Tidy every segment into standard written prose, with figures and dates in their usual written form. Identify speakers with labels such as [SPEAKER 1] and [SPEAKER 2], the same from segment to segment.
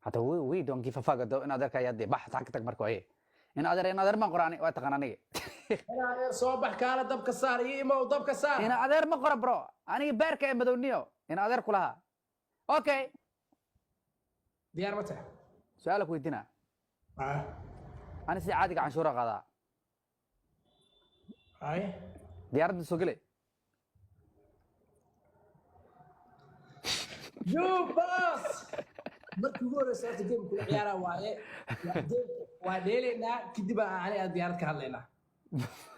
[SPEAKER 1] Hata we don't give a fuck in adeerka ayaa dee bax taa ka tag marka waaye. In adeer, in adeer ma qoraani, waa taqaan aniga.
[SPEAKER 2] In adeer, soo bax, kaala dabka saar iyo imow dabka saar.
[SPEAKER 1] In adeer ma qora, bro. Aniga beerka ee madowniyo in adeer kulaha. Okay.
[SPEAKER 2] Diyaar ma tahay?
[SPEAKER 1] Su-aala ku weydiina. Ani sida caadiga canshuura qaadaa.
[SPEAKER 2] Ay.
[SPEAKER 1] Diyaaradda soo gelay.
[SPEAKER 2] You boss, markii ugu horeysa horta game kula ciyaaraa waaye. Waa dheelaynaa, kadib baa ani aad diyaarad ka hadlaynaa.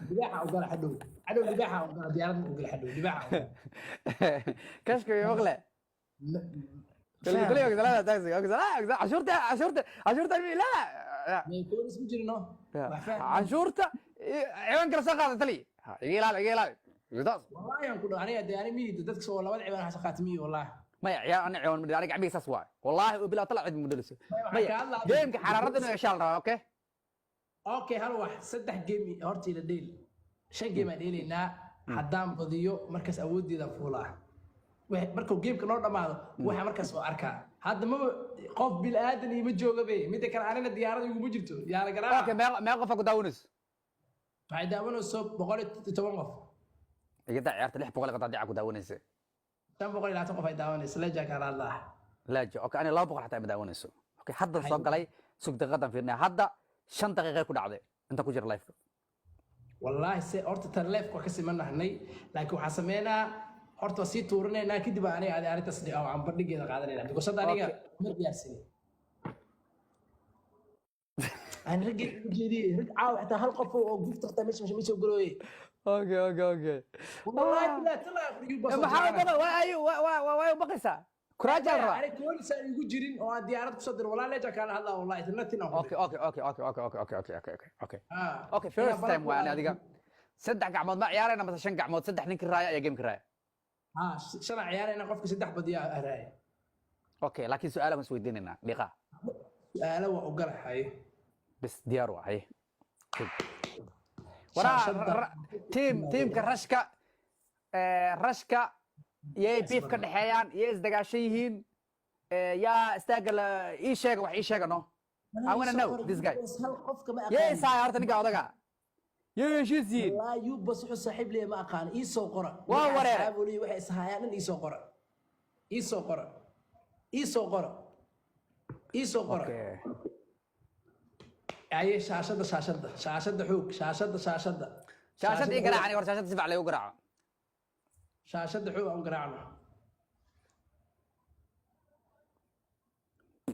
[SPEAKER 2] Libaaxa ogala xadhow, xadhow libaaxa ogala, diyaarad ma ogala, xadhow libaaxa ogala.
[SPEAKER 1] Kashka iyo maqle. Kuli ogolaada taxi ogolaada canshuurta, canshuurta, canshuurta la.
[SPEAKER 2] May koonis ma jirino wax faham.
[SPEAKER 1] Canshuurta ciwaan kala soo qaada tali. Iga ilaali, iga ilaali.
[SPEAKER 2] Wallahi aan ku dhaho aniga dee ani miyida dadka soo labada ciwaan hasa qaatay miyi wallahi.
[SPEAKER 1] Maya, ciyaar ani ciwaan ma aniga gacmiga saas waay. Wallahi oo bilaa talac cid ma dhaliso.
[SPEAKER 2] Maya, waxaan
[SPEAKER 1] Maya,
[SPEAKER 2] ka hadlaa-
[SPEAKER 1] gameka xaraaradda inuu yeeshaa la rabaa, okay?
[SPEAKER 2] Okay, hal wax, saddex game horta ila dheel, shan game aan dheelaynaa. Haddaan badiyo markaas awooddeeda fuulaa. Markuu gameka noo dhammaado waxa markaas oo arkaa. Hadda maba qof bil-aadan iima jooga be. Midda kale, anina diyaarada iguma jirto, yaa la garaaca.
[SPEAKER 1] Okay, meeqa qof ku daawanayso?
[SPEAKER 2] Waxay daawanayso 110 qof.
[SPEAKER 1] Iga daa ciyaarta, 600 qadaadiica ku daawanaysa.
[SPEAKER 2] 520 qof ay daawanayso, leja kaala hadlaa.
[SPEAKER 1] Laajo, okay, ani 200 xataa ma daawanayso. Okay, hadda soo galay, sug daqiiqadan fiirnaya. Hadda 5 daqiiqay ku dhacday inta ku jira live.
[SPEAKER 2] Wallaahi se horta tan leefka waa ka simanahnay, laakiin waxaa sameynaa horta waa sii tuurinaynaa, kadib aniga adi arrintaas aan bandhigeeda qaadanayna, because hadda aniga ma diyaarsanin. Aan raggii ugu jeediyey rag caawa xitaa hal qof oo gifta xitaa meesha ma soo galooye.
[SPEAKER 1] Okay.
[SPEAKER 2] Wallaahi bilaa talaa
[SPEAKER 1] Maxaa u baqa? Waa ayu waa waa u baqaysaa? Kuraaja la rabaa.
[SPEAKER 2] Ani koolis aan igu jirin oo aan diyaarad kusoo diro, wallahi leja kaala hadlaa, wallahi nothing aan ku
[SPEAKER 1] Okay. Okay, first time waa ani adiga saddex gacmood ma ciyaarayna mase shan gacmood? Saddex ninki raaya ayaa gameka raaya.
[SPEAKER 2] Ah, shan aan ciyaarayna, qofka saddex badiyaa raaya.
[SPEAKER 1] Okay, laakiin su-aala baan isweydiinaynaa dhiqa.
[SPEAKER 2] Su-aalo waa ogolahay.
[SPEAKER 1] Bes, diyaar waa. Haye, waraa. Teamka rashka, rashka yay beef ka dhexeeyaan, yay isdagaashan yihiin, yaa istaaga la ii sheega, wax ii sheega. No, I wanna know this guy.
[SPEAKER 2] Hal qofka ma
[SPEAKER 1] Yay
[SPEAKER 2] aqaan.
[SPEAKER 1] Isaaya horta ninka odaga yay heshiis yihiin.
[SPEAKER 2] Wallaahi yubas wuxuu saaxiib leeyahay ma aqaan. Ii soo qora.
[SPEAKER 1] Waa
[SPEAKER 2] Waxa
[SPEAKER 1] wareere.
[SPEAKER 2] asxaab uu leeyahay, waxay ishayaan dhan ii soo qora, ii soo qora, ii soo qora, ii soo qora.
[SPEAKER 1] Okay.
[SPEAKER 2] Aye, shaashada, shaashada, shaashada xoog, shaashada, shaashada.
[SPEAKER 1] Shaashada ii garaacani hor, shaashada si fiican laygu garaaco.
[SPEAKER 2] Shaashada xoog aan garaacno.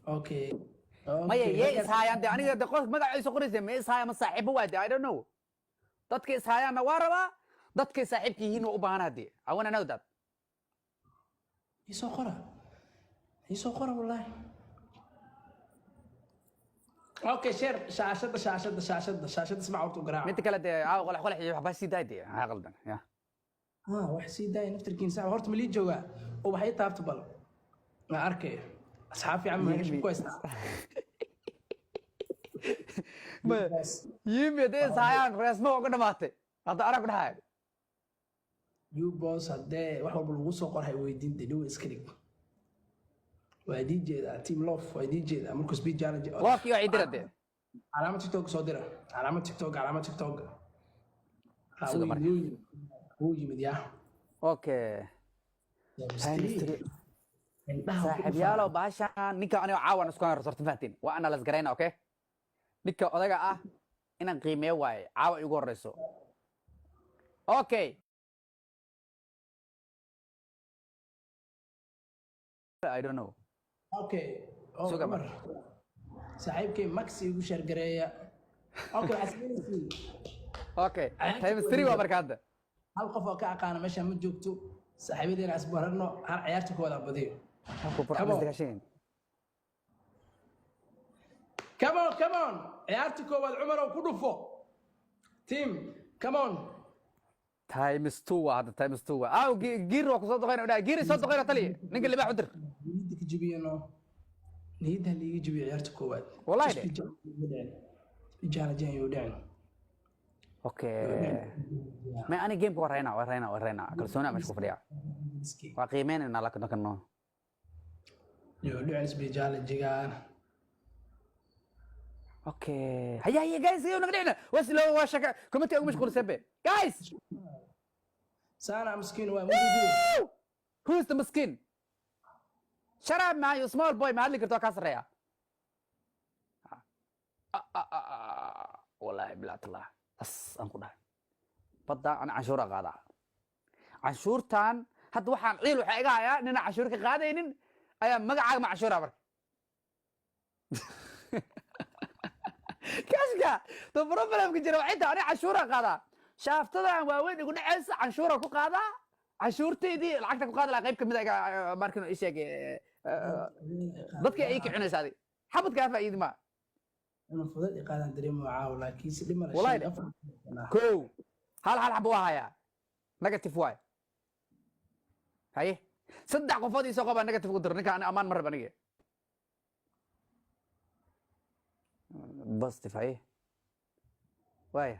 [SPEAKER 2] Okay.
[SPEAKER 1] Maya, yay ishaayaan de? Aniga de qof magaciisa qoraysa ma ishaaya ma saaxiibo waa de? I don't know. Dadka ishaayaanna waa rabaa, dadkay saaxiibka yihiin waa u baahanaa de. I wanna know that.
[SPEAKER 2] Ii soo qora, ii soo qora wallahi. Okay, share shaashada, shaashada, shaashada, shaashada ismac horta u garaaca.
[SPEAKER 1] Midda kale dee aaw qolax qolax iyo waxbaa sii daay dee, ha qaldan ya.
[SPEAKER 2] Ah, wax sii daaya naftarkiin sax. Horta ma lii joogaa oo waxay taabta bal ma arkay asxaab fiican ma meesha ku haystaa?
[SPEAKER 1] Maya, yimi hadday ishaayaan reesma uga dhamaatay hadda anaa ku dhahay.
[SPEAKER 2] You boss, haddee wax walba lagu soo qorhay weydiin de dhow iska dhig. Waa idiin jeedaa team love, waa idiin jeedaa markuu speed challenge.
[SPEAKER 1] Love iyo waxay dira dee.
[SPEAKER 2] Calaamad TikTok soo dira, calaamad TikTok, calaamad TikTok. Ha,
[SPEAKER 1] Suga
[SPEAKER 2] wuu
[SPEAKER 1] marka.
[SPEAKER 2] yimid, wuu yimid yaa.
[SPEAKER 1] Okay.
[SPEAKER 2] Mystery. Indhaha ku
[SPEAKER 1] Saaxiibyaalow, bahashaan ninka aniga caawan isku horta fahantiin, waa ana lasgarayna. Okay, ninka odaga ah inaan qiimeeyo waaye caawa igu horeyso. Okay, I don't know.
[SPEAKER 2] Okay, oh,
[SPEAKER 1] Suga
[SPEAKER 2] Cumar. Saaxiibkay Max igu share gareeya. Okay, waxaad sameynaysiin.
[SPEAKER 1] Okay, times three waa marka hadda.
[SPEAKER 2] Hal qof oo ka aqaana meesha ma joogto. Saaxiibadeena isbarano, hal ciyaarta ku wada badiyo. Come on. Come on, come on, ciyaarta koowaad Cumar oo ku dhufo team, come on.
[SPEAKER 1] Times two waa hadda, times two waa aaw. Giir waa kusoo doqeyna dhahay, giir soo doqeyna taliya, ninka libaax u dir.
[SPEAKER 2] Niyadda ka jebiyano, niyadda liiga jebiyo ciyaarta koowaad.
[SPEAKER 1] Wallahi
[SPEAKER 2] Just be dhicin. Challenge yuu dhicin.
[SPEAKER 1] Okay, ma ani gameka waa raynaa, waa raynaa, waa raynaa. Kalsooni meesha ku fadhiya waa qiimeynayna, laakiin kan no.
[SPEAKER 2] Yuu dhicin speed challenge-gaan.
[SPEAKER 1] Okay, haya haya guys, iyo naga dhicna waslo waa shaka comment ugu mashquulsan be guys.
[SPEAKER 2] Saana miskiin waa muddo.
[SPEAKER 1] Who is the miskin? Shut up, man, you small boy. Ma hadli karto, waa kaa sarreeya. Ah, ah, ah, ah. Wallahi bilaatullah, as aan ku dhahay badda ana canshuura qaadaa. Canshuurtan hadda waxaan ciil waxaa iga hayaa ninaan canshuur ka qaadaynin ayaa magacaaga ma canshuura. Marka kashka the problemka jira waxay tahay aniga canshuura qaadaa, shaaftadan waaweyn igu dhacaysa canshuura ku qaadaa. Canshuurtaydii lacagta ku qaadi lahaa qayb kamid a markin ii sheeg dadka ay kicinaysa adi xabad kaa faa'iidi maa.
[SPEAKER 2] Inuu fudud i qaadaan dareemo caawa, laakiin si dhimala.
[SPEAKER 1] Wallahi kow hal hal xabo waa hayaa negative waay. Haye, saddex qofood iisoo qabaa negative ku diro ninka. Ani ammaan ma rab aniga, positive. Haye, waaya,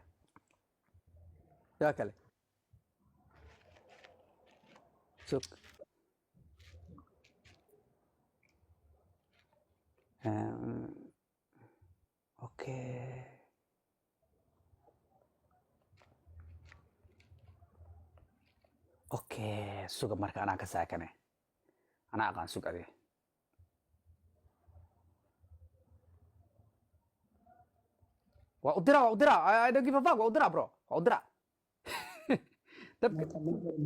[SPEAKER 1] yaa kale sug. Okay, okay, suga marka anaa ka saakane, anaa aqaan. Sug adi. Waa u diraa, waa u diraa. I don't give a fuck. Waa u diraa bro, waa u diraa dabka.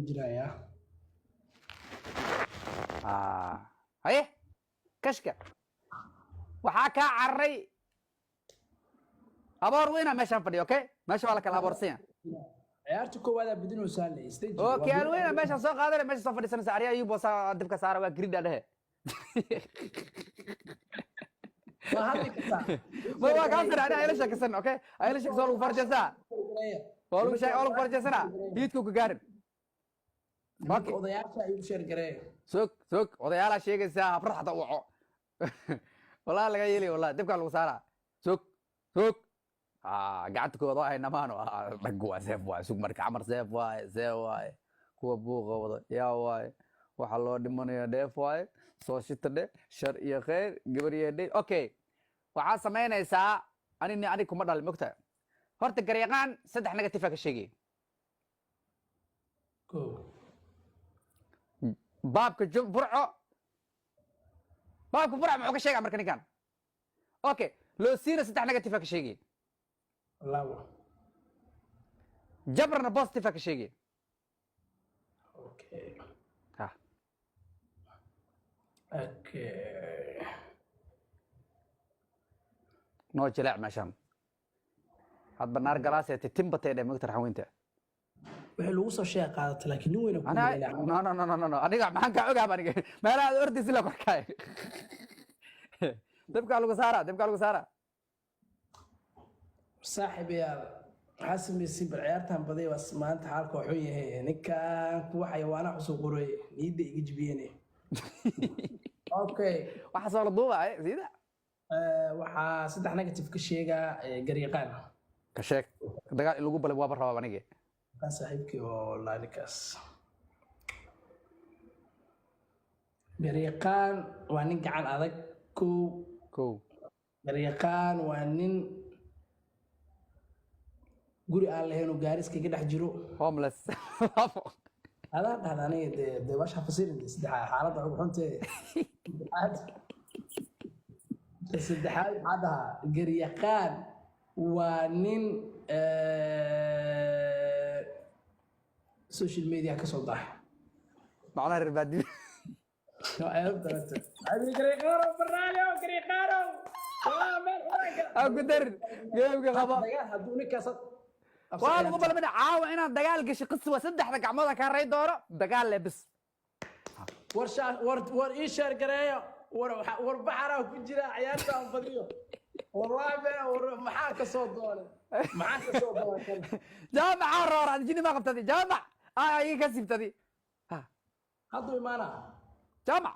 [SPEAKER 2] Jiraya.
[SPEAKER 1] Ah, haye kashka, waxaa kaa cararay aboor weyna meeshaan fadhiyo. Okay, meesha waa la kala aboorsan.
[SPEAKER 2] Ciyaarta koowaad bedinaysaa le stage.
[SPEAKER 1] Okay, alweyna meeshaan soo qaadanay, meesha soo fadhiisanaysa. Aryaa yubosa dibka saara waa gridha dhehe.
[SPEAKER 2] Waa hadli kartaa.
[SPEAKER 1] Ma waa kaa sare ani ayla sheekaysan. Okay, ayla sheekaysan, waa lagu farjeysaa, waa lagu waa lagu farjeysanaa, hiidku ku gaarin.
[SPEAKER 2] Nimanka odayaasha igu sheer gareeya.
[SPEAKER 1] Sog sog, odayaalaa sheegaysaa, habrad xataa u waco wallahi laga yeelay, wallahi dibkaa lagu saaraa. Sog sog. Ah, gacanta koowaad waa hayna maano. Dhag waa seef waay. Sug marka camar seef waay, seef waay. Kuwa buuqa wada yaa waay, waxaa loo dhimanaya dheef waay. Soo shita dhe shar iyo khayr gabar iyo dhe. Okay, waxaa samaynaysaa ani anig kuma dhalin mogtahay. Horta garyaqaan saddex negative ka sheegay.
[SPEAKER 2] Kow.
[SPEAKER 1] Baabka Burco, baabka Burco muxuu ka sheegaa marka ninkan? Okay, Loosina saddex negative ka sheegay.
[SPEAKER 2] Labo.
[SPEAKER 1] Jabrna positive ka sheegay.
[SPEAKER 2] Okay.
[SPEAKER 1] Ha.
[SPEAKER 2] Okay.
[SPEAKER 1] Noo jileec meeshan hadba naar galaaseete timbatee dhe mogta raxweynta.
[SPEAKER 2] Wixii lagu soo sheeg qaadata, laakiin nin weyna ku
[SPEAKER 1] ana
[SPEAKER 2] yeelaa.
[SPEAKER 1] No no no no no no, aniga maxaan kaa ogaaba? Aniga meelaha aad ordaysi la korkaay, dabkaa lagu saaraa, dabkaa lagu saaraa.
[SPEAKER 2] Saaxiibayaal, waxaa samaysiin bal ciyaartan baday waa maanta xaalka waa xun yahay. Ninkan kuwa xayawaanaha cusub qoray niyadda iga jibiyene. Okay.
[SPEAKER 1] Waxa soo la duubaya sida.
[SPEAKER 2] Waxaa saddex negative ka sheegaa garyaqaan.
[SPEAKER 1] Ka sheeg dagaal in lagu balay waaba rabaa aniga.
[SPEAKER 2] Kan saaxiibkii oo laa ninkaas garyaqaan waa nin gacan adag, kow.
[SPEAKER 1] Kow.
[SPEAKER 2] Garyaqaan waa nin guri aan lahayn oo gaari iskaga dhex jiro.
[SPEAKER 1] Homeless.
[SPEAKER 2] Adaa dhahda aniga dee basha fasirin dee saddexaad xaaladda ugu xuntee saddexaad maxaa dhahaa? Garyaqaan waa nin social media ka soo dahay.
[SPEAKER 1] Macnaha reer baadiye.
[SPEAKER 2] Garyaqaanow barnaamij garyaqaanow waa meel xuranka.
[SPEAKER 1] Aan ku darin geemka qaba.
[SPEAKER 2] Dagaal hadduu ninkaas
[SPEAKER 1] Waa lagu ballamina caawa inaad dagaal gasho qis waa saddexda gacmood aan kaa ray doono dagaal le bis.
[SPEAKER 2] War war war ii sheer gareeyo, war war baxaraa ku jira ciyaarta aan badiyo wallahi been. War maxaa ka soo doonay, maxaa ka soo doonay kan?
[SPEAKER 1] Jaamaca roor adi jini ma qabtadi jaamac aa iga ka siibtadi. Ha.
[SPEAKER 2] Hadduu imaana.
[SPEAKER 1] Jaamac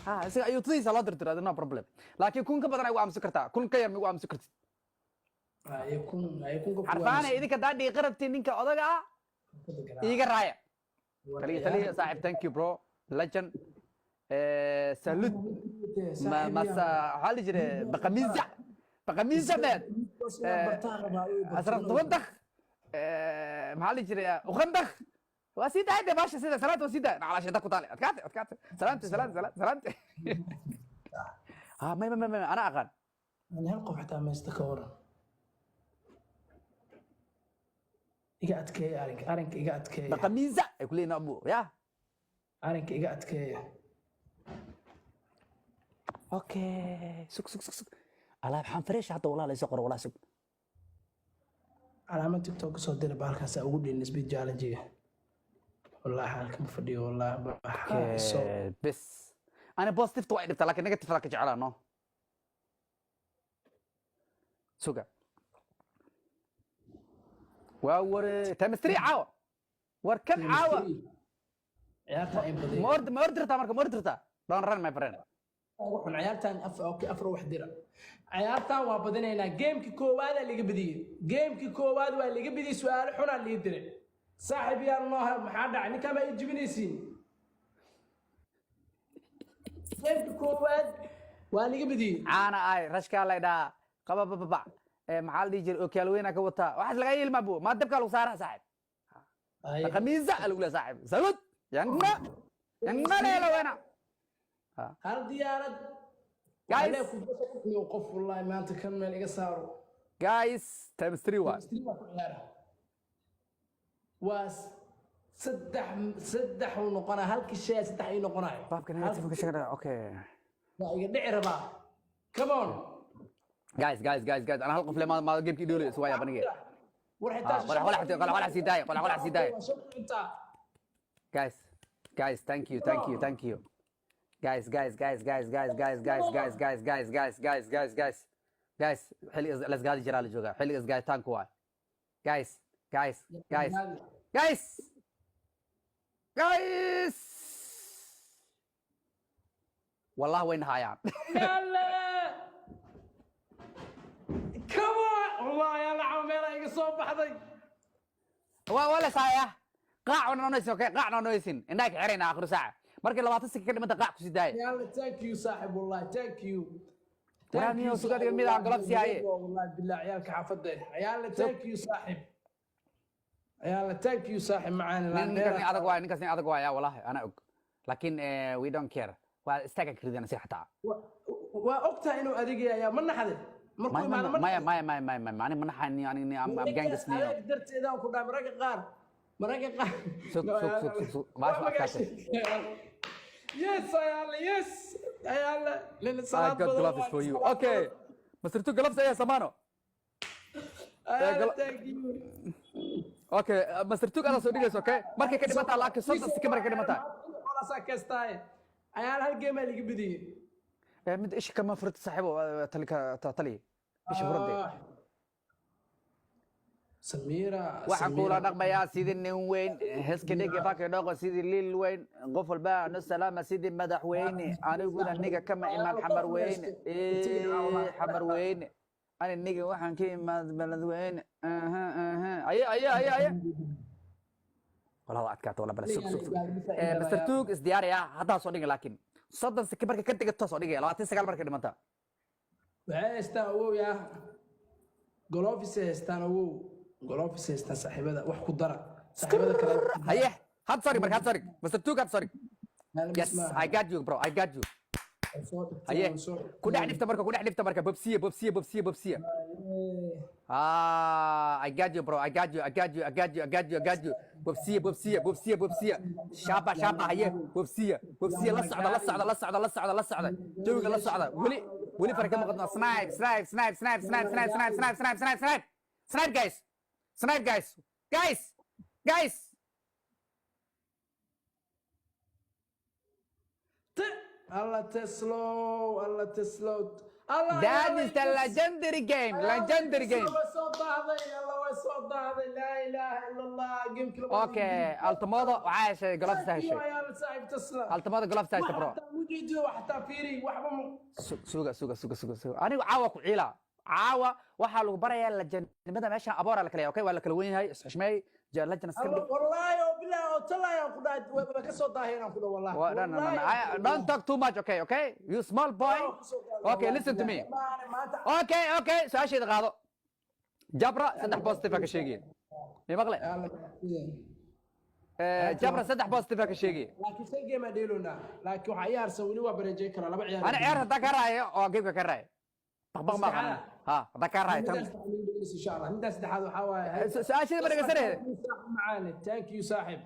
[SPEAKER 1] ha isaga ayuutadiisa loo dirtiro adi, no problem, laakiin 1000 ka badan ay ugu aamusi kartaa, 1000 ka yar ma ugu aamusi kartid.
[SPEAKER 2] Ay kun ay kun ka.
[SPEAKER 1] Xarfaane idinka daa dhiiqa rabtiin ninka odaga ah iiga raaya. Taliya taliya saaxib, thank you bro, legend. Salud ma masa waxaa la jiray baqamiisa baqamiisa man. Asraf tobandakh, maxaa la jiray, ukhandakh waa sii daayde baasha sida salaanta waa sii daay nacala shaytaan ku taale. Adkaate, adkaate, salaamte, salaamte, salaamte, salaamte. Ha, may may may, ana aqaan.
[SPEAKER 2] Ani hal qof xitaa maysta, ka waran? Iga adkeeya arrinka, arrinka iga adkeeya.
[SPEAKER 1] Baqamiisa ay kuleeyihin abu ya.
[SPEAKER 2] Arrinka iga adkeeya.
[SPEAKER 1] Okay, sug, sug, sug, sug, alaab xaan fresh hadda walaa la isoo qoro walaa, sug.
[SPEAKER 2] Calaamad TikTok kasoo dira bahalkaas ugu dhin speed challenge-ga. Wallaahi halka ma fadhiyo, wallaahi maxaa soo.
[SPEAKER 1] Bes ana positive waa dhibta, laakiin negative ka jecelaa no. Suga, waa ware times three caawa, war kan caawa.
[SPEAKER 2] Ciyaartan ay badiyeen.
[SPEAKER 1] Ma ordi, ma ordi rabtaa marka? Ma ordi rabtaa? Don't run, my friend.
[SPEAKER 2] Ugu xun ciyaartan okay, afar wax dira. Ciyaartan waa badinaynaa. Gamekii koowaad laga badiyey, gamekii koowaad waa laga badiyey. Su-aalo xunaa lii diray. Saaxiib yaal noo, maxaa dhacay? Ninkaan baa ii jibinaysiin. Gamekii koowaad waa laga badiyey.
[SPEAKER 1] Caana ay rashkaa lay dhahaa qababababa, maxaa la dhihi jiray, ookiyaal weynaa ka wataa, waxaas lagaa yeeli maa bu maa dabkaa lagu saaraa saaxib. Khamiisa lagu leeyahay saaxib. Salud yangna yangna leelo wena.
[SPEAKER 2] Hal diyaarad.
[SPEAKER 1] Guys.
[SPEAKER 2] Qof wallahi maanta kan meel iga saaro.
[SPEAKER 1] Guys, times three waa.
[SPEAKER 2] Three waa ku ciyaara, waa saddex saddex uu noqonaa, halkii shay saddex ii noqonayo.
[SPEAKER 1] Baabka negative ka sheegana, okay.
[SPEAKER 2] Waa iga dhici rabaa, come on.
[SPEAKER 1] Guys, guys, guys, guys, ana hal qof le ma gamekii dhoolay iswaa yaabanige.
[SPEAKER 2] War xitaa.
[SPEAKER 1] Qolax qolax qolax qolax sii daaya, qolax qolax sii daaya.
[SPEAKER 2] Intaa.
[SPEAKER 1] Guys, guys, thank you, thank you, thank you, guys, guys, guys, guys, guys, guys, guys, guys, guys, guys, guys, guys, guys, guys, guys, xilli lasgaadi jiraa la joogaa, xilliga isgaaditaanku waay. Guys, guys, guys, guys, guys, wallah way nahayaan.
[SPEAKER 2] Yalla, come on, wallahi yalla caw meela iga soo baxday.
[SPEAKER 1] Waa la saaya qaac noonaysin. Okay, qaac noonaysin, indhaha ka xirayna aakhiru saaca markii 20 seki ka dhimanta qaac kusii daaya.
[SPEAKER 2] Yalla, thank you saaxib, wallahi thank you.
[SPEAKER 1] Waraa niyow, sugaadiga mid aan gloves yahay.
[SPEAKER 2] Wallahi billah ciyaalka xaafadda, yalla, thank you saaxib, yalla, thank you saaxib macaani.
[SPEAKER 1] Ninkaas nin adag waay, ninkaas nin adag waay, wallahi ana og, laakiin we don't care, waa istaaga kridana si xataa.
[SPEAKER 2] Waa ogtahay inuu adeegaya, ma naxde markuu imaado ma?
[SPEAKER 1] Maya, maya, maya, maya, maya, ani ma naxani, ani am gangas niyo.
[SPEAKER 2] Adeeg darteedaan ku dhahay mararka qaar, mararka qaar.
[SPEAKER 1] Sug, sug, sug, sug, sug. Baasha waa adkaatay.
[SPEAKER 2] Yes ayaale, yes ayaale lin
[SPEAKER 1] I
[SPEAKER 2] salaad
[SPEAKER 1] got
[SPEAKER 2] badan.
[SPEAKER 1] Gloves for you. Okay, Mr. Two gloves ayaa samaano.
[SPEAKER 2] Ayaale, thank you.
[SPEAKER 1] Okay, Mr. Two adaa soo dhigayso. Okay, markay ka dhimantaa laakiin 30 seki markay ka dhimantaa.
[SPEAKER 2] Qolaasaa keestaaye ayaal, hal game aa liga badiyey.
[SPEAKER 1] Mid isha kama furta saaxiibo, tali ka tali isha furade.
[SPEAKER 2] Samira.
[SPEAKER 1] Waxaan kula dhaqmayaa sidii nin weyn, heska dhege faka dhaqo sidii liil weyn, qof walba no salaama sidii madaxweyne, aniguna niga kama imaan Xamar weyne, Xamar weyne, ani niga waxaan ka imaad beledweyne. Aha aha, aye aye aye aye, walaa waa adkaata wala bale. Sug, sug, sug. Mr. Tug isdiyaaraya haddaa soo dhigay, laakiin 30 seki marka ka degato soo dhigaya, 29 marka dhimanta.
[SPEAKER 2] Waxay haystaan awow yaa, gloves haystaan awow, gloves haystaan saaxiibada, wax ku dara saaxiibada kale.
[SPEAKER 1] Haye, had sorry marka, had sorry Mr. Tug, had sorry. Yes, I got you, bro, I got you. Haye, ku dhex dhifta marka, ku dhex dhifta marka, bobsiya, bobsiya, bobsiya, bobsiya. Ah, I got you, bro, I got you, I got you, I got you, I got you, I got you. Bobsiya, bobsiya, bobsiya, bobsiya, shaaba shaaba. Haye, bobsiya, bobsiya, la socda, la socda, la socda, la socda, la socda, jawiga la socda. Weli weli fara kama qadno. Snipe, snipe, snipe, snipe, snipe, snipe, snipe, snipe, snipe, snipe, snipe, snipe, guys, snipe, guys, guys, guys.
[SPEAKER 2] Alla teslow, alla teslow, alla.
[SPEAKER 1] That is the legendary game, legendary game.
[SPEAKER 2] Way soo daahday, alla way soo daahday, laa ilaaha ila Allah, gamekii labaad.
[SPEAKER 1] Okay, altamodo waxaa heshay gloves heshay.
[SPEAKER 2] Ayaala saaxiib Tesla.
[SPEAKER 1] Altamodo gloves heshay, bro.
[SPEAKER 2] Xataa ujeedido, xataa fiiri waxba
[SPEAKER 1] Suga, suga, suga, suga, suga, anigu caawa ku ciila, caawa waxaa lagu barayaa legendnimada meeshan aboora la kala yahay. Okay, waa la kala wen yahay, isxishmeey, legend iska dhig.
[SPEAKER 2] Wallaahi oo bilaahi. oo tallahi aan ku dhahay, way ka soo daaheen aan ku dhahay, wallahi.
[SPEAKER 1] Well, no, no, no, no. Don't talk too much, okay? Okay, you small boy. Okay, listen to me. Okay, su-aasheeda qaado. Jabra saddex positive ka sheegaya, mi maqle? Jabra saddex positive ka sheegaya.
[SPEAKER 2] Laakiin shan game aan dheeloynaa, laakiin waxaa ii harsan weli, waa bareejey karaa laba ciyaar.
[SPEAKER 1] Ana ciyaar haddaa ka raayo oo gameka ka raayo, baqbaq ma aqaana. Ha, haddaa ka raayo tan.
[SPEAKER 2] Insha Allah middaa saddexaad waxaa waaye.
[SPEAKER 1] Su-aasheeda ma dhegeysanayde?
[SPEAKER 2] Macaane, thank you, saaxib.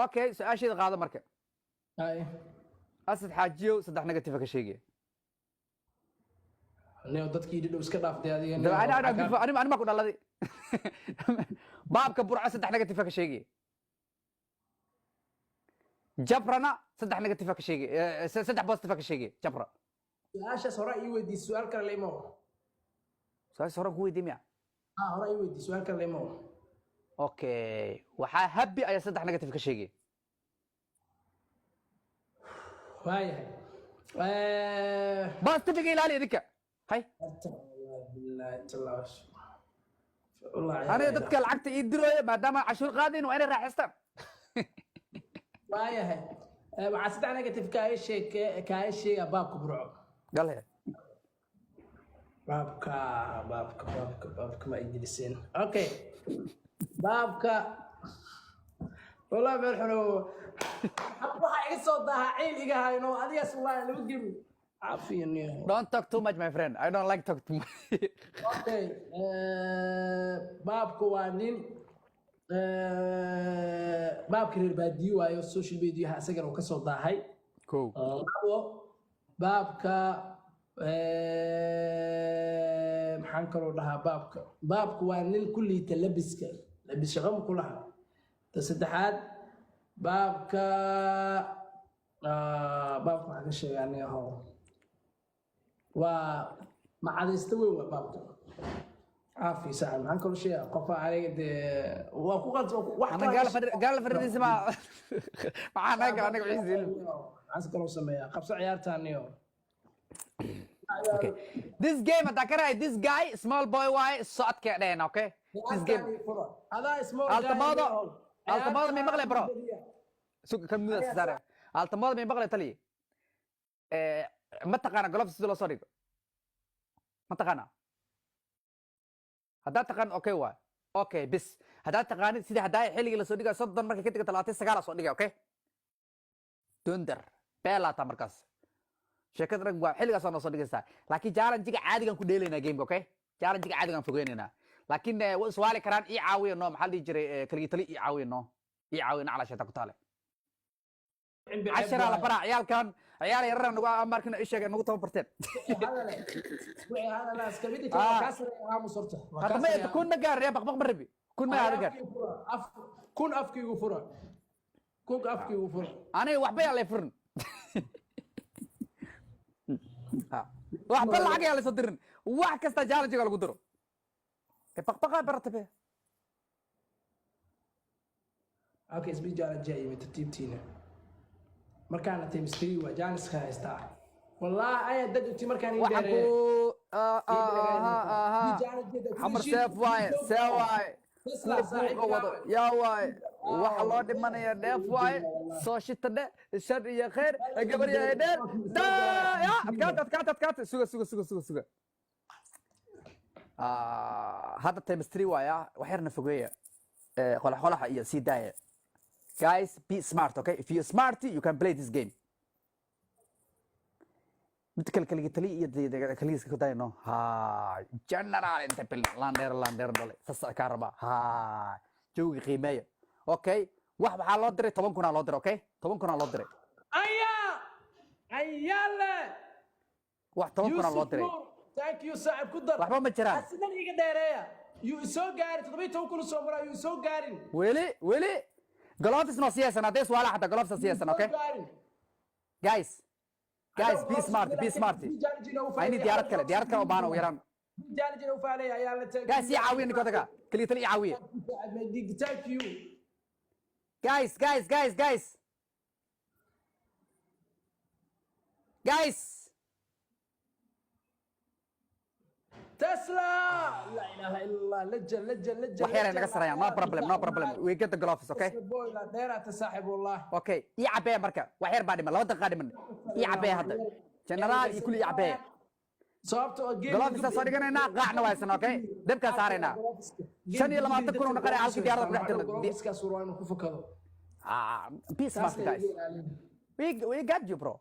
[SPEAKER 1] Okay, su-aasheeda qaado marka.
[SPEAKER 2] Hay.
[SPEAKER 1] Asad Xaajiyow saddex negative ka sheegaya.
[SPEAKER 2] Neo, dadkii dhidhow iska dhaaftay adiga.
[SPEAKER 1] Ani ma ku dhaladay. Baabka Burco saddex negative ka sheegaya. Jabrana saddex negative ka sheegaya, saddex positive ka sheegaya Jabra.
[SPEAKER 2] Su-aashaas hore ii weydiis, su-aal kale la imow.
[SPEAKER 1] Su-aashaas hore ku weydiiy miya?
[SPEAKER 2] Ah, hore ii weydiis, su-aal kale la imow.
[SPEAKER 1] Okay, waxaa Happy ayaa saddex negative ka sheegaya.
[SPEAKER 2] Waayahay.
[SPEAKER 1] Positive ilaali idinka hay.
[SPEAKER 2] Horta, wallaahi, billaahi, tallaahi. Wallaahi,
[SPEAKER 1] Aniga dadka lacagta ii dirooya, maadaama cashuur qaadayn, waa inay raaxaystaan.
[SPEAKER 2] Waayahay. Waxaa saddex negative kaaga sheeg, kaaga sheega baabka Burco.
[SPEAKER 1] Galhe.
[SPEAKER 2] Baabka, baabka, baabka, baabka ma ijiliseen. Okay, baabka wallahi meel xuno waxaa iga soo daaha, ciil iga hayno adigaas, wallahi laba gemi caafiya niyo.
[SPEAKER 1] Don't talk too much, my friend. I don't like talk too much.
[SPEAKER 2] Okay, baabka waa nin baabka reer baadiyo waayo, social mediaha isagana uu kasoo daahay.
[SPEAKER 1] Kow.
[SPEAKER 2] Labo, baabka maxaan kaloo dhahaa? Baabka waa nin ku liita labiska, labis shaqo ma ku laha. Ta saddexaad, baabka baabka waxaan ka sheegaa aniga ho, waa macadaysta weyn waa baabka. Caafi saaxib, maxaan kaloo sheegaa? Qofa aniga dee waa ku qaldan wax.
[SPEAKER 1] Ana gaal fadhi, gaal fadhidiisa ma maxaa naga gala anaga wixiisa ilmi.
[SPEAKER 2] Maxaan kaloo sameeyaa? Qabso ciyaartaaniyo.
[SPEAKER 1] Okay, this game haddaa ka rahay, this guy small boy waaye, socodkee dhehena. Okay, this game.
[SPEAKER 2] Adaa small guy.
[SPEAKER 1] Altamado, Altamado, may maqlay, bro? Suga kan muda saare. Altamado, may maqlay taliye? Ma taqaana gloves sida loo soo dhigo? Ma taqaana? Haddaad taqaan, okay waay. Okay, bis haddaad taqaanid sidii haddaa xilligii lasoo dhigayo 30 markay ka dhigato 29 soo dhigay. Okay, dunder beelaataa markaas sheekada rag waa xilligaas noo soo dhigaysaa, laakiin challenge-ga caadigan ku dheelaynaa gameka. Okay, challenge-ga caadigan fogeynaynaa, laakiin way iswaali karaan. Ii caawiya no, maxaa la dhihi jiray, kaligii tali ii caawiya no, ii caawiya nacla sheeta ku taale. Casharaa la baraa ciyaalkan, ciyaal yarara nagu markina ii sheegay nagu tababarteen. Hadda ma kun ma gaar baqbaq ma rabi, kun ma gaar.
[SPEAKER 2] Kun afkiigu fura, kunka afkiigu fura.
[SPEAKER 1] Aniga waxba yaa lay furin. Ha, waxba lacag yaa laysoo dirin, wax kasta challenge-ga lagu diro. Baqbaqaa barata be.
[SPEAKER 2] Okay, isbi challenge yaa yimid tartiibtiina markaana times three waa jaaniska haystaa, wallahi ayaa dad intii markaan ii
[SPEAKER 1] Waxaan ku
[SPEAKER 2] dheereeyay.
[SPEAKER 1] Aha xamar seef waaye, see waaye, kuwa buuqa wado yaa waaye, waxa loo dhimanaya dheef waaye, soo shita dhe, shar iyo khayr gabar yahay dheer da ya adkaata, adkaata, adkaata, suga, suga, suga, suga, suga. Hadda times three waaya, wax yarna fogeeya. Qolax qolaxa iyo sii daaya. Guys, be smart, okay? If you smart, you can play this game. Mid kale kaligi tali iyo kaligiiska ku dayno. Ha, general inta bil landheer, landheer dhale sasa kaa rabaa. Ha, jawiga qiimeeya. Okay, wax waxaa loo diray 10,000 aa loo diray. Okay, 10,000 aa loo diray.
[SPEAKER 2] Ayaa ayaale.
[SPEAKER 1] Wax 10,000 aa loo
[SPEAKER 2] Yusuf
[SPEAKER 1] diray.
[SPEAKER 2] Nuur, thank you saaxib, ku dar.
[SPEAKER 1] Waxba ma jiraan.
[SPEAKER 2] Asidan iga dheereeya, yuu isoo gaarin, 17,000 soo maraa, yuu isoo gaarin.
[SPEAKER 1] Weli weli gloves no siyaasan haddee su'aalaha xataa gloves siyaasan. Okay.
[SPEAKER 2] Soo gaarin.
[SPEAKER 1] Guys, guys, be smart, be smart. I need diyaarad kale, diyaarad kale u baahan ugu yaraan. Guys, ii caawiya ninka odaga kaliya tali, ii caawiya.
[SPEAKER 2] Thank you.
[SPEAKER 1] Guys, guys, guys, guys, guys.
[SPEAKER 2] Tesla, laa ilaaha illa Allah, leja leja leja.
[SPEAKER 1] Wax yar ay naga sarayaan. No problem, no problem, we get the gloves, okay?
[SPEAKER 2] Tesla boy, la dheeraata saaxib, wallah.
[SPEAKER 1] Okay, ii cabee marka. Wax yar baa dhiman, 2 daqiiqa dhiman. Ii cabee hadda, generaal iyo kulli ii cabee.
[SPEAKER 2] Sababta oo game
[SPEAKER 1] Glovesaa soo dhiganaynaa, qaacna waa haysanaa. Okay, dabkaa saaraynaa. 25,000 oo naqanaya halkii diyaarada ku dhex jirna.
[SPEAKER 2] Gloveskaas waa inuu ku fakado.
[SPEAKER 1] Ah, be smart, guys. We got you, bro.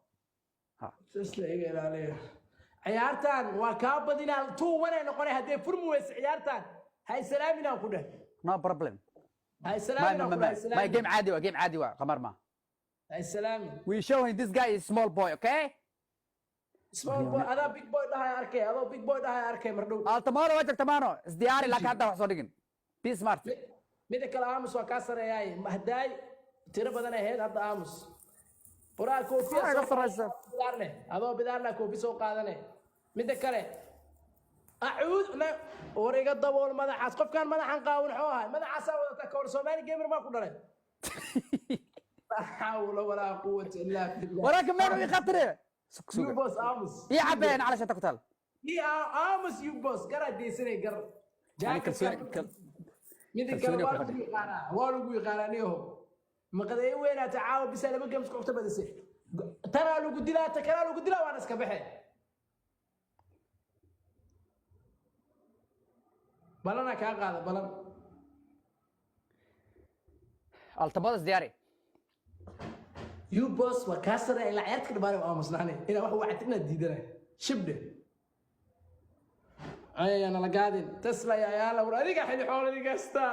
[SPEAKER 1] Ha.
[SPEAKER 2] Tesla iga ilaaliya. Ciyaartan waa kaa badinaa, 2-1 ay noqonay. Haddee furmi weyse ciyaartan, ha isalaaminaan ku dheh.
[SPEAKER 1] No problem.
[SPEAKER 2] Ha
[SPEAKER 1] Ma
[SPEAKER 2] isalaaminaan
[SPEAKER 1] ma
[SPEAKER 2] ku
[SPEAKER 1] ma
[SPEAKER 2] dheh.
[SPEAKER 1] ma game caadi waa, game caadi waa, qamar ma.
[SPEAKER 2] Ha isalaamin.
[SPEAKER 1] We show him this guy is small boy, okay?
[SPEAKER 2] Small boy, adaa big boy dhahay arkay, adoo big boy dhahay arkay mar dhow.
[SPEAKER 1] Altamano waa jagtamano, isdiyaari, laakiin hadda wax soo dhigin. Be smart.
[SPEAKER 2] Mida kale, aamus waa kaa sareeyaay. Mahdaay tiro badan ahayd, hadda aamus qoraa koofiya.
[SPEAKER 1] Maxaa iga sarreysa?
[SPEAKER 2] Bidaarne, adoo bidaarna koofi soo qaadane. Mida kale, acuud na war iga dabool madaxaas. Qofkaan madaxan qaawan muxuu ahay? Madaxaasaa wadata kawar. Soomaali gamer maa ku dhalay? Laa xawla walaa quwata illaa billah.
[SPEAKER 1] Waraaka meel ii qatire.
[SPEAKER 2] You boss, aamus.
[SPEAKER 1] Ii cabeen cala shata ku taal.
[SPEAKER 2] Ii aamus, you boss, garaa deysanay gar.
[SPEAKER 1] Ani
[SPEAKER 2] Mida kale,
[SPEAKER 1] kalsooni
[SPEAKER 2] waa
[SPEAKER 1] ku
[SPEAKER 2] lagu yaqaanaa, waa lagu yaqaanaa. Niyaho maqadeeye weynaata caawa bisa laba games ku badisay. Tanaa lagu dilaa, ta kalaa lagu dilaa, waana iska baxe. Balana kaa qaada balan.
[SPEAKER 1] Altamada isdiyaari.
[SPEAKER 2] You boss waa kaa sare ilaa ciyaarta ka dhamaanay. Waa aamusnaanay inaa wax wacti inaad diidana shibdhe ayaya nala gaadin. Tesla yaa war adiga xili xooladiga haystaa,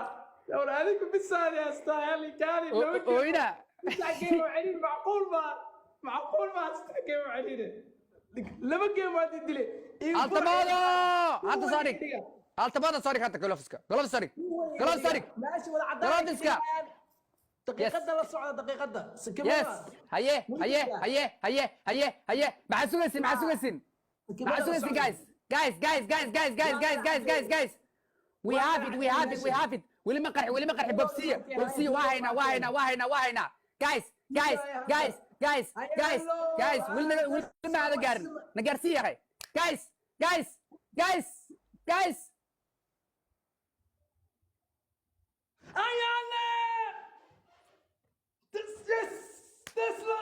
[SPEAKER 2] war adigu bisaadi haystaa, yali gaadin laba game.
[SPEAKER 1] Ooyna.
[SPEAKER 2] Saddex game oo celin, macquul ma macquul ma? Saddex game oo celin, laba game waa dile.
[SPEAKER 1] Altamado hadda soo dhig, altamada soo dhig hadda. Gloveska, gloves soo dhig, gloves soo dhig.
[SPEAKER 2] Meesha wada cadaan.
[SPEAKER 1] Gloveska.
[SPEAKER 2] Daqiiqada la socda, daqiiqada.
[SPEAKER 1] Yes, haye haye haye haye haye haye. Maxaa sugaysin? Maxaa sugaysin? Maxaa sugaysin? Guys, guys, guys, guys, guys, guys, guys, guys, guys, guys, we have it, we have it, we have it. Weli ma qarxi, weli ma qarxi. Bobsiya, bobsiya, waa haynaa, waa haynaa, waa haynaa, waa haynaa. Guys, guys, guys, guys, guys, guys, weli naga weli ma aada gaarin. Na gaarsiiya yahay. Guys, guys, guys, guys.
[SPEAKER 2] Ayaale! Yes! Tesla!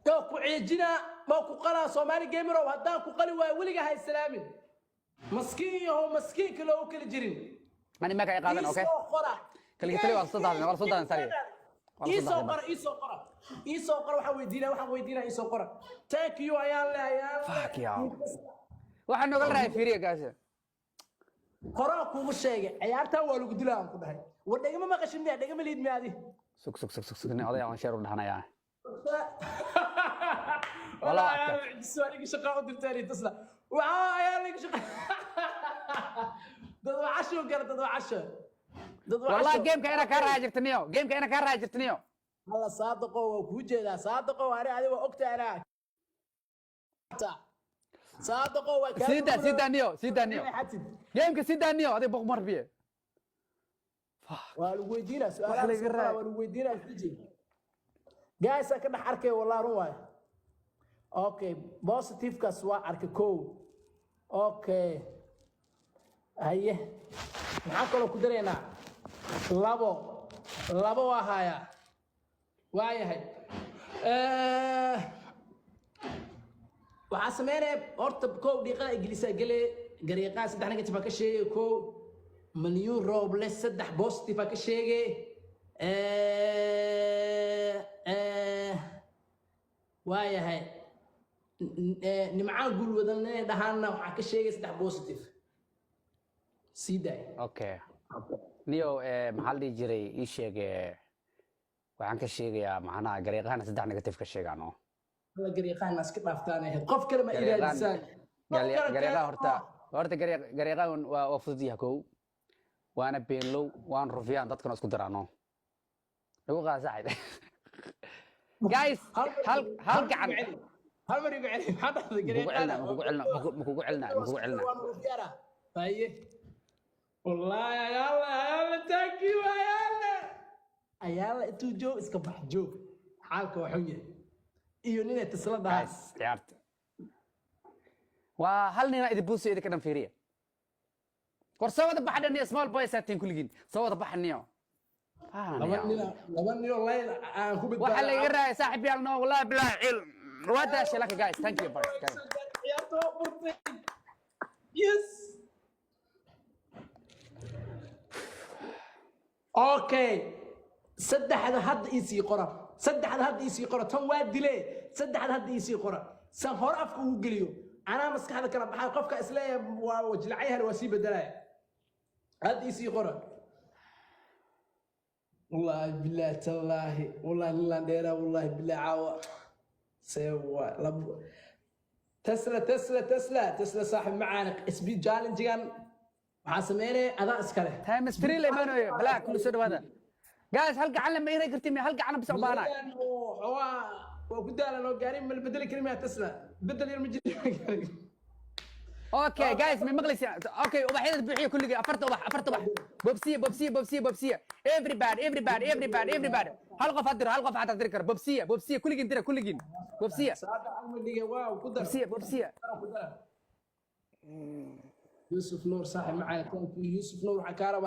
[SPEAKER 2] Waa ku ciijinaa, waa ku qalaa. Soomaali gamerow, haddaan ku qali waayo weligaa ha islaamin. Maskiin yahow, maskiinka loogu kali jirin.
[SPEAKER 1] Ani ma ka qaadan, okay?
[SPEAKER 2] Iisoo qora.
[SPEAKER 1] Kaliya tali waa soo daadan, waa soo daadan, sariir. Waa soo
[SPEAKER 2] Iisoo
[SPEAKER 1] daadan.
[SPEAKER 2] qora, iisoo qora, iisoo qora. Waxaan weydiinaa, waxaan weydiinaa, iisoo qora. Thank you, ayaan le, ayaan le.
[SPEAKER 1] Fuck you. Waxaa nooga raaya, fiiriya, guys.
[SPEAKER 2] Qoraa kugu sheegay, ciyaartan waa lagu dilaa aan ku dhahay. War dhegama maqashin miya? Dhegama liid miya adi?
[SPEAKER 1] Sug, sug, sug, sug, sug. Nin oday aan sheer u dhahanayaa.
[SPEAKER 2] والله
[SPEAKER 1] والله
[SPEAKER 2] يا سؤالك شقة ودرت لي تصلح وعا يا لك شقة dad waa casho gara, dad waa casho, dad waa
[SPEAKER 1] Wallahi
[SPEAKER 2] casho.
[SPEAKER 1] Gameka ina kaa raajirtaniyo, gameka ina kaa raajirtaniyo.
[SPEAKER 2] Halla Saadiqo, waa kuu jeedaa Saadiqo, ani adiga waa ogtahay anaa Saadiqo waa kaa.
[SPEAKER 1] Sii daa, sii daa niyo, sii daa niyo.
[SPEAKER 2] Xatid.
[SPEAKER 1] Gameka sii daa niyo, adiga boq mar biye.
[SPEAKER 2] Waa lagu weydiinaa
[SPEAKER 1] Wax
[SPEAKER 2] su'aalaha.
[SPEAKER 1] laga raay.
[SPEAKER 2] Waa lagu weydiinaa isdeji. Guys, ka dhex arkay, wallahi run waayo. Okay, positivekaas waa arkay kow. Okay, haye, maxaa kaloo ku daraynaa? Labo, labo waa hayaa, waayahay. Waxaa sameynaya horta kow dhiiqada ingiliisa gele. Gariiqaa saddex negative baa ka sheegay, kow malyuun rooble saddex positive baa ka sheegay. Waayahay, nimcaan guulwadan inay dhahaanna waxaa ka sheegay saddex positive. Sii daay.
[SPEAKER 1] Okay niyo, maxaa la dhihi jiray? Ii sheeg, waxaan ka sheegayaa macnaha gariiqahana saddex negative ka sheegaan oo
[SPEAKER 2] Alla, gariiqaan ma iska dhaaftaan ahayd? Qof kale ma ilaalisaan?
[SPEAKER 1] Gariiqaha horta gariiqahan waa fudud yahay kow, waana beenlow, waan rufyaan, dadkana isku daraano lagu qaada saaxib. Guys, hal hal gacan.
[SPEAKER 2] Hal mar igu celi, maxaa dhahday?
[SPEAKER 1] Makugu celina, makugu celina, makugu celina, makugu celina.
[SPEAKER 2] Haye, wallahi ayaala, ayaala, thank you ayaala, ayaala. Intuu joog iska bax, joog, xaalka waa xun yahay iyo ninay tasla dhahay.
[SPEAKER 1] Guys, ciyaarta. Waa hal nina idin buusiyo, idinka dhan fiiriya. War soo wada baxa dhaniyo, small boys aatiin kulligiin, soo wada baxa niyo.
[SPEAKER 2] Laba nin, laba nin oo line aan ku badbaado.
[SPEAKER 1] Waxaa laiga raayay, saaxib yaal, no, wallahi bilahi ciil waa daashay. Laka guys, thank you boys, guys.
[SPEAKER 2] Ciyaarta waa burtay. Yes, okay, saddexda hadda iisii qora, saddexda hadda iisii qora. Tan waa dile, saddexda hadda iisii qora, san hore afka ugu geliyo. Anaa maskaxda kala baxay, qofka isleeyahay waa jilcayahana waa sii bedelaya. Hadda iisii qora. Wallahi billahi tallaahi, wallahi nilaan dheeraa, wallahi billahi caawa see waa labo. Tesla, Tesla, Tesla, Tesla, saaxib macaani, speed challenge-gan waxaa sameynaya adaa iskale.
[SPEAKER 1] Times three la imaanayo. Black kullu soo dhawaada guys. Hal gacan lama iray karti, hal gacan bisa u baahanahay.
[SPEAKER 2] Waa waa ku daalan oo gaari ma la bedeli kari maya? Tesla bedel yar ma jiri gaari.
[SPEAKER 1] Okay guys, ma maqlaysaa? Okay, ubaxyada buuxiya kulligii, afarta ubax, afarta ubax. Bobsiya, bobsiya, bobsiya, bobsiya. Everybody, everybody, everybody, everybody. Hal qof ha diro, hal qof xataa diri karo. Bobsiya, bobsiya, kulligiin dira, kulligiin bobsiya.
[SPEAKER 2] Saada alma dhiga, waaw, ku dar.
[SPEAKER 1] Bobsiya, bobsiya.
[SPEAKER 2] Ku dar. Yusuf Nuur, saaxib macaani, thank you. Yusuf Nuur, waxaa kaa rabaa.